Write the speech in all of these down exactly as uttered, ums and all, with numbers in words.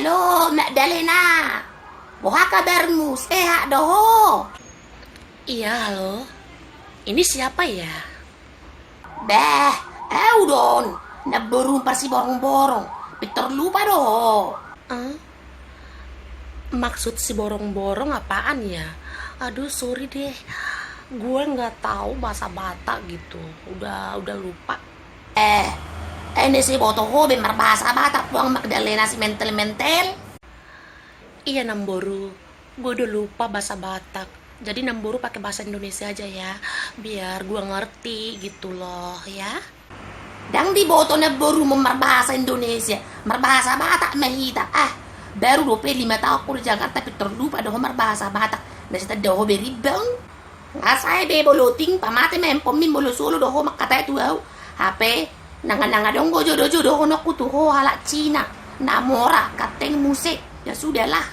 Halo, Magdalena. Boha kabarmu? Sehat do ho? Iya, halo. Ini siapa ya? Bah, au do on. Namboru parsiborong-borong. Pintor lupa do ho. Eh? Maksud si borong-borong apaan ya? Aduh, sorry deh. Gue nggak tahu bahasa Batak gitu. Udah, udah lupa. Eh, ende siboto ho be marbahasa Batak, puang Magdalena si mentel-mentel. Iya, namboru. Gue udah lupa bahasa Batak. Jadi namboru pakai bahasa Indonesia aja ya. Biar gue ngerti gitu loh, ya. Ndang diboto namboru marbahasa Indonesia, marbahasa Batak ma hita. Ah, baru dope lima taon ho di Jakarta pintor lupa do ho marbahasa Batak. Na sitanda ho be rimbang. Nga sae be boloting, pamate ma handphonemi molo solo do ho mangkatai tu au. Hape, nanga-nanga dong do jodo-jodohononku tu ho halak Cina. Na mora, ganteng, muse. Ya sudahlah.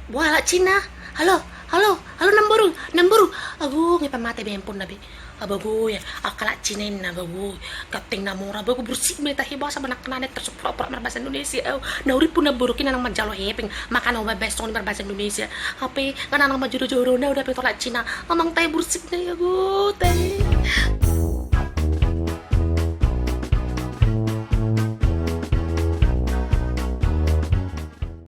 Boha halak Cina? Halo, halo, halo namboru, namboru. Agu, nge pamate be handphonena be. Abago ya, angka halak Cina inna, abago. Ganteng, na mora, abago, bursik ma i tahe, bahasa manang kanane terus pura-pura marbahasa Indonesia. Au, na urippu namboru, inna nang manjalo hepeng. Makana ho baen songon i marbahasa Indonesia. Hape, inna nang manjodo-jodo na udah pe tu halak Cina. Amang tahe, bursik na i, agu, tahe.